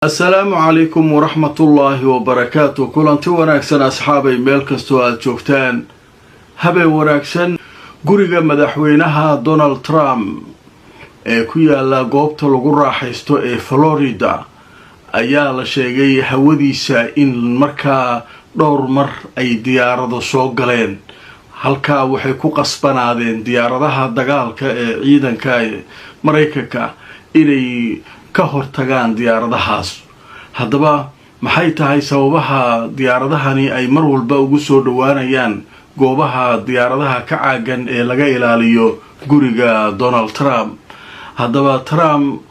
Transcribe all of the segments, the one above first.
Asalaamu calaykum waraxmatullaahi wabarakaatu. Kulanti wanaagsan, asxaabay, meel kastoo aada joogtaan, habeen wanaagsan. Guriga madaxweynaha Donald Trump ee ku yaala goobta lagu raaxaysto ee Florida ayaa la sheegay hawadiisa in markaa dhowr mar ay diyaarado soo galeen. Halkaa waxay ku qasbanaadeen diyaaradaha dagaalka ee ciidanka Maraykanka inay ka hortagaan diyaaradahaas. Haddaba, maxay tahay sababaha diyaaradahani ay mar walba ugu soo dhowaanayaan goobaha diyaaradaha ka caagan ee laga ilaaliyo guriga Donald Trump? Haddaba, Trump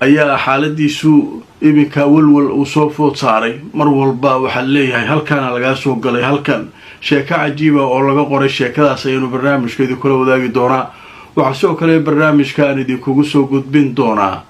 ayaa xaaladiisu iminka walwal uu soo food saaray. Mar walba waxaa leeyahay halkaana lagaa soo galay halkan. Sheeko cajiiba oo laga qoray sheekadaas ayaynu barnaamijka idinkula wadaagi doonaa. Waxaa sidoo kale barnaamijkaan idinkugu soo gudbin doonaa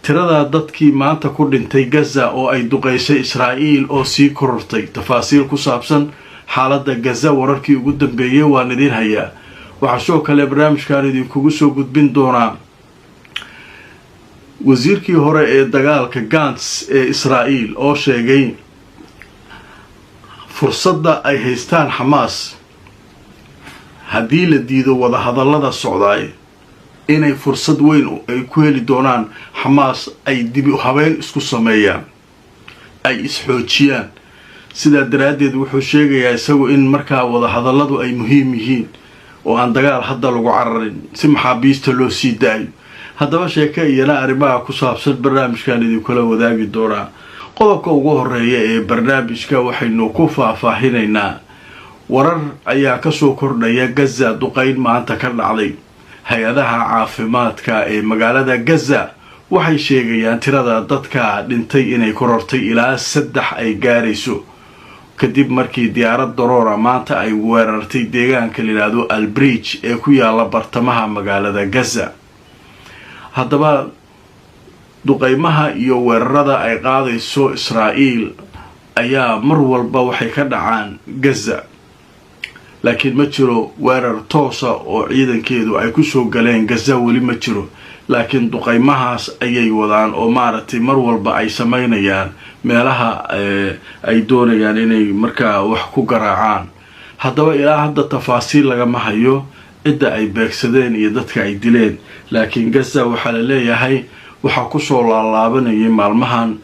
tirada dadkii maanta ku dhintay Gaza oo ay duqeysay Israa'iil oo sii korortay. Tafaasiil ku saabsan xaaladda Gaza, wararkii ugu dambeeyey, waan idiin hayaa. Waxaa sidoo kale barnaamijkaan idinkugu soo gudbin doonaa wasiirkii hore ee dagaalka Gants ee Israa'iil oo sheegay fursadda ay haystaan Xamaas haddii la diido wadahadallada socdaay inay fursad weyn ay ku heli doonaan Xamaas, ay dibi habeyn isku sameeyaan, ay isxoojiyaan. Sidaa daraaddeed wuxuu sheegayaa isagu in markaa wadahadalladu ay muhiim yihiin oo aan dagaal hadda lagu cararin si maxaabiista loo sii daayo. Haddaba, sheeke iyana arrimaha ku saabsan barnaamijkan idinkula wadaagi doonaa. Qodobka ugu horeeya ee barnaamijka waxaynu ku faahfaahinaynaa warar ayaa kasoo kordhaya Gaza, duqeyn maanta ka dhacday. Hay-adaha caafimaadka ee magaalada Gaza waxay sheegayaan tirada dadka dhintay inay korortay ilaa 3 ay gaarayso, kadib markii diyaarad drone maanta ay weerartay deegaanka la yidhaahdo Albridge ee ku yaala bartamaha magaalada Gaza. Haddaba, duqeymaha iyo weerarada ay qaadayso Israa'iil ayaa mar walba waxay ka dhacaan Gaza, laakiin ma jiro weerar toosa oo ciidankeedu ay kusoo galeen Gaza, weli ma jiro. Laakiin duqeymahaas ayay wadaan oo maaragtay mar walba ay sameynayaan meelaha ay doonayaan inay markaa wax ku garaacaan. Haddaba, ilaa hadda tafaasiil lagama hayo cidda ay beegsadeen iyo dadka ay dileen, laakiin Gaza waxaa la leeyahay waxaa kusoo laalaabanayay maalmahan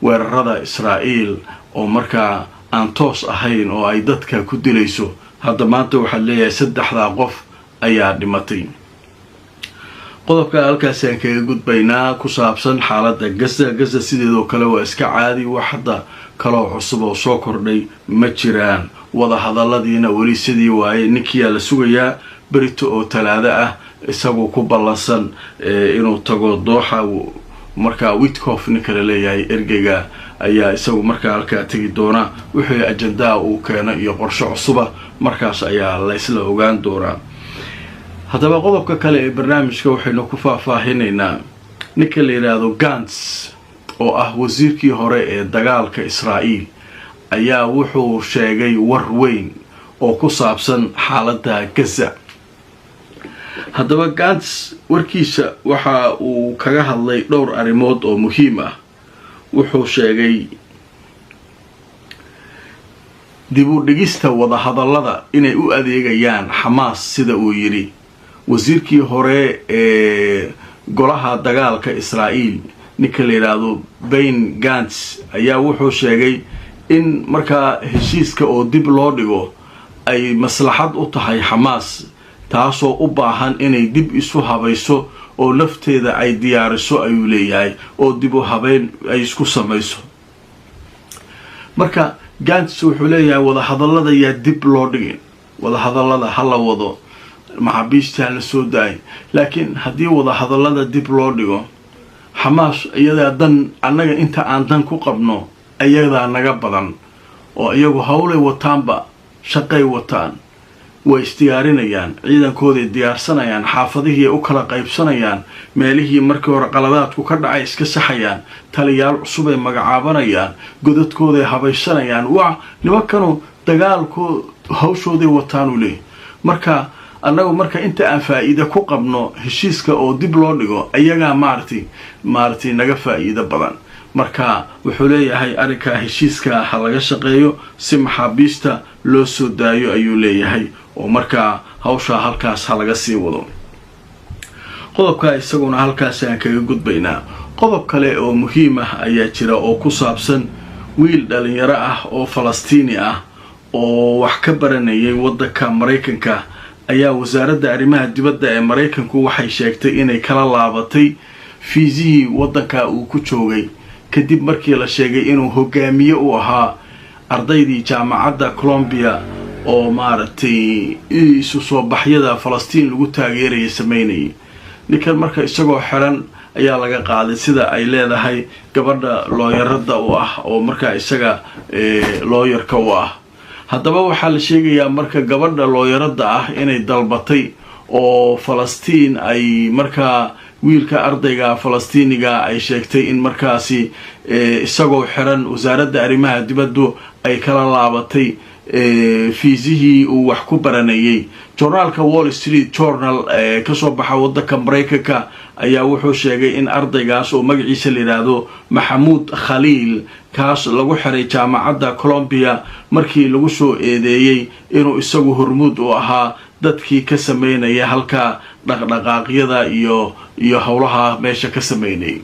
weerarada Israa'iil oo markaa aan toos ahayn oo ay dadka ku dilayso. Hadda maanta waxaa leeyahay saddexdaa qof ayaa dhimatay. Qodobka halkaasi aan kaga gudbaynaa ku saabsan xaaladda Gaza. Gaza sideedoo kale waa iska caadi, wax hadda kaloo cusub oo soo kordhay ma jiraan. Wada hadalladiina weli sidii waaye. Ninkiyaa la sugayaa berito oo Talaado ah, isagoo ku ballansan inuu tago Dooxa. Markaa Witkoff ninka la leeyahay, ergeyga, ayaa isagu markaa halkaa tegi doona. Wixii ajandaha uu keeno iyo qorshe cusuba markaas ayaa la isla ogaan doonaa. Haddaba, qodobka kale ee barnaamijka waxaynu ku faahfaahinaynaa ninka la yidhaahdo Gants oo ah wasiirkii hore ee dagaalka Israa'iil ayaa wuxuu sheegay war weyn oo ku saabsan xaaladda Gaza. Haddaba, Gants warkiisa waxa uu kaga hadlay dhowr arrimood oo muhiim ah. Wuxuu sheegay dib u dhigista wadahadallada inay u adeegayaan Xamaas. Sida uu yidhi wasiirkii hore ee golaha dagaalka Israa'iil, ninka la yidhaahdo Benny Gants, ayaa wuxuu sheegay in markaa heshiiska oo dib loo dhigo ay maslaxad u tahay Xamaas, taasoo u baahan inay dib isu habayso oo nafteeda ay diyaariso, ayuu leeyahay, oo dib u habeyn ay isku samayso. Marka Gants wuxuu leeyahay wadahadallada yaa dib loo dhigin, wadahadallada ha la wado, maxaabiista ha la soo daayay. Laakiin haddii wadahadallada dib loo dhigo, Xamaas iyadaa dan, annaga inta aan dan ku qabno iyadaa naga badan, oo iyagu hawlay wataanba, shaqay wataan, way isdiyaarinayaan, ciidankooday diyaarsanayaan, xaafadihii u kala qaybsanayaan, meelihii markii hore qaladaadku ka dhacay iska saxayaan, taliyaal cusubay magacaabanayaan, godadkooday habaysanayaan. Waa nimankanu dagaalko hawshooday wataanuu leeyahy. Marka annagu marka inta aan faa'iide ku qabno heshiiska oo dib loo dhigo, ayagaa maaragtay naga faa'iido badan. Marka wuxuu leeyahay arrinkaa heshiiska ha laga shaqeeyo si maxaabiista loo soo daayo ayuu leeyahay, oo markaa hawshaa halkaas ha laga sii wado. Qodobka isaguna halkaasi aan kaga gudbaynaa. Qodob kale oo muhiim ah ayaa jira oo ku saabsan wiil dhalinyaro ah oo Falastiini ah oo wax ka baranayay waddanka Maraykanka ayaa wasaaradda arrimaha dibadda ee Maraykanku waxay sheegtay inay kala laabatay fiisihii waddanka uu ku joogay, kadib markii la sheegay inuu hogaamiye u ahaa ardaydii jaamacadda Columbia oo maaragtay isu soo baxyada Falastiin lagu taageeraya sameynayay. Ninkan marka isagoo xiran ayaa laga qaaday, sida ay leedahay gabadha looyarada u ah oo markaa isaga looyarka u ah. Haddaba waxaa la sheegayaa marka gabadha looyarada ah inay dalbatay oo Falastiin ay markaa wiilka ardayga Falastiiniga ay sheegtay in markaasi isagoo xiran wasaaradda arrimaha dibaddu ay kala laabatay fiisihii uu wax ku baranayay. Joornaalka Wall Street Journal ee kasoo baxa wadanka Maraykanka ayaa wuxuu sheegay in ardaygaas oo magaciisa la yidhaahdo Maxamuud Khaliil, kaas lagu xiray jaamacadda Columbia markii lagu soo eedeeyey inuu isagu hormuud u ahaa dadkii ka sameynaya halka dhaqdhaqaaqyada iyo howlaha meesha ka sameynayay.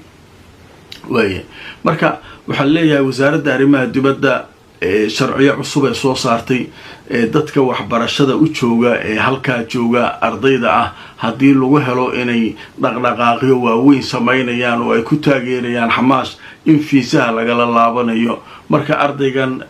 Waaya, marka waxaa leeyahay wasaaradda arrimaha dibadda sharciyo cusub ee soo saartay dadka waxbarashada u jooga ee halkaa jooga ardayda ah, haddii lagu helo inay dhaqdhaqaaqyo waaweyn sameynayaan oo ay ku taageerayaan Xamaas, in fiisaha lagala laabanayo. Marka ardaygan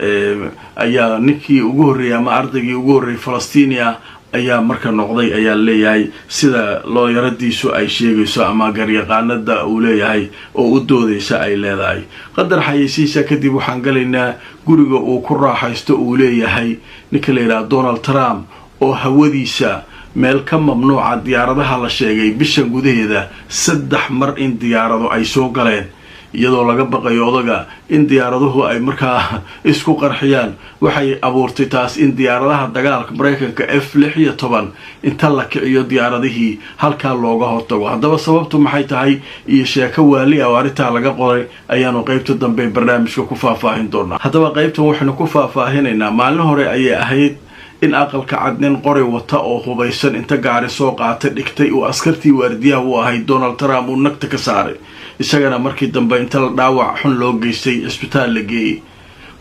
ayaa ninkii ugu horreeyay ama ardaygii ugu horreeyay Falastiini ah ayaa marka noqday ayaa leeyahay, sida looyaradiisu ay sheegayso ama garyaqaanada uu leeyahay oo u doodaysa ay leedahay. Qadar xayeysiisa kadib waxaan galaynaa guriga uu ku raaxaysto uu leeyahay ninka la yidhaha Donald Trump, oo hawadiisa meel ka mamnuuca diyaaradaha la sheegay bishan gudaheeda 3 mar in diyaarado ay soo galeen, iyadoo laga baqayo odaga in diyaaraduhu ay markaa isku qarxiyaan. Waxay abuurtay taas in diyaaradaha dagaalka Maraykanka F-16 inta la kiciyo diyaaradihii halkaa looga hortago. Haddaba sababtu maxay tahay iyo sheeko waali ah oo arrintaa laga qoray ayaanu qeybta dambe barnaamijka ku faahfaahin doonaa. Haddaba qeybtan waxaynu ku faahfaahinaynaa, maalin hore ayay ahayd in Aqalka Cad nin qori wata oo hubaysan inta gaari soo qaatay dhigtay uu askartii waardiyaha u ahayd Donald Trump uu nagta ka saaray, isagana markii dambe inta la dhaawac xun loo geystay cisbitaal la geeyey.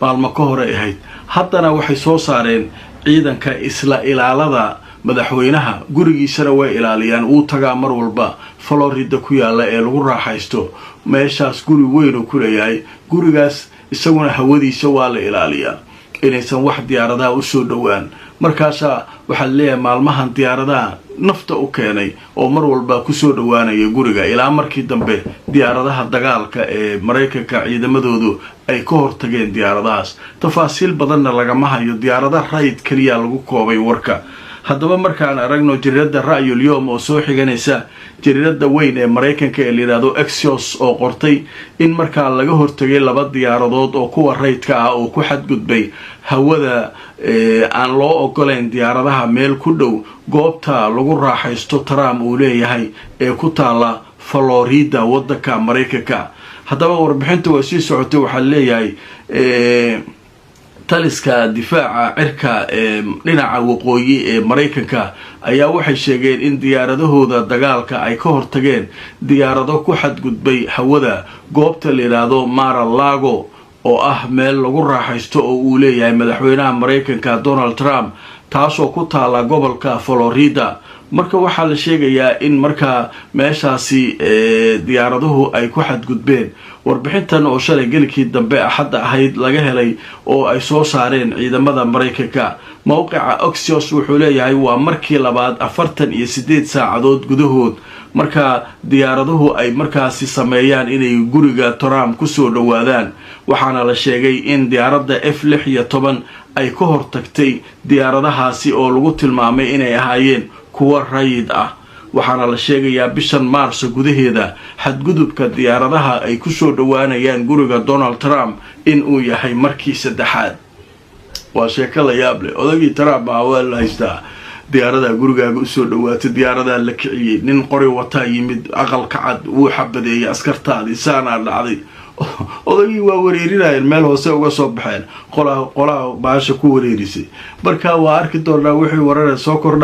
Maalmo ka hore ahayd. Haddana waxay soo saareen ciidanka isla ilaalada madaxweynaha, gurigiisana way ilaaliyaan. Wuu tagaa mar walba Florida ku yaalla ee lagu raaxaysto meeshaas, guri weyn uu ku leeyahay. Gurigaas isaguna hawadiisa waa la ilaaliyaa inaysan wax diyaaradaha usoo dhowaan. Markaasaa waxaa leeyahay maalmahan diyaaradaha nafta u keenay oo mar walba kusoo dhowaanaya guriga, ilaa markii dambe diyaaradaha dagaalka ee Maraykanka ciidamadoodu ay ka hortageen diyaaradahaas. Tafaasiil badanna lagama hayo, diyaarada rayid keliya lagu koobay warka. Haddaba markaan aragno jariirada Ra'yul Yowm oo soo xiganaysa jariirada weyn ee Maraykanka ee layidhaahdo Axios, oo qortay in markaa laga hortagay laba diyaaradood oo kuwa rayidka ah oo ku xadgudbay hawada aan loo ogolayn diyaaradaha meel ku dhow goobta lagu raaxaysto Trump uu leeyahay ee ku taala Florida, wadanka Maraykanka. Haddaba warbixinta waa sii socotay. Waxaa leeyahay taliska difaaca cirka ee dhinaca waqooyi ee Maraykanka ayaa waxay sheegeen in diyaaradahooda dagaalka ay ka hortageen diyaarado ku xadgudbay hawada goobta la yidhaahdo Mar-a-Lago, oo ah meel lagu raaxaysto oo uu leeyahay madaxweynaha Maraykanka Donald Trump, taasoo ku taala gobolka Florida. Marka waxaa la sheegayaa in markaa meeshaasi diyaaraduhu ay ku xadgudbeen. Warbixintan oo shalay gelikii dambe Axadda ahayd laga helay oo ay soo saareen ciidamada Maraykanka, mowqica Axios wuxuu leeyahay waa markii labaad 48 saacadood gudahood markaa diyaaraduhu ay markaasi sameeyaan inay guriga Trump kusoo dhowaadaan. Waxaana la sheegay in diyaaradda F-16 ay ka hortagtay diyaaradahaasi oo lagu tilmaamay inay ahaayeen kuwo rayid ah. Waxaana la sheegayaa bishan Maarso gudaheeda xadgudubka diyaaradaha ay kusoo dhowaanayaan guriga Donald Trump in uu yahay markii saddexaad. Waa sheeko la yaab leh. Odagii Trump ah waa la haystaa, diyaaradaa gurigaaga usoo dhawaatay, diyaaradaa la kiciyey, nin qori wataa yimid Aqalka Cad, wuu xabadeeyay askartaadii, saanaa dhacday. Odagii waa wareerinayeen, meel hoose uga soo baxeen, qolaa qolaha baasha ku wareerisay. Marka waa arki doonaa wixii warare soo kordha.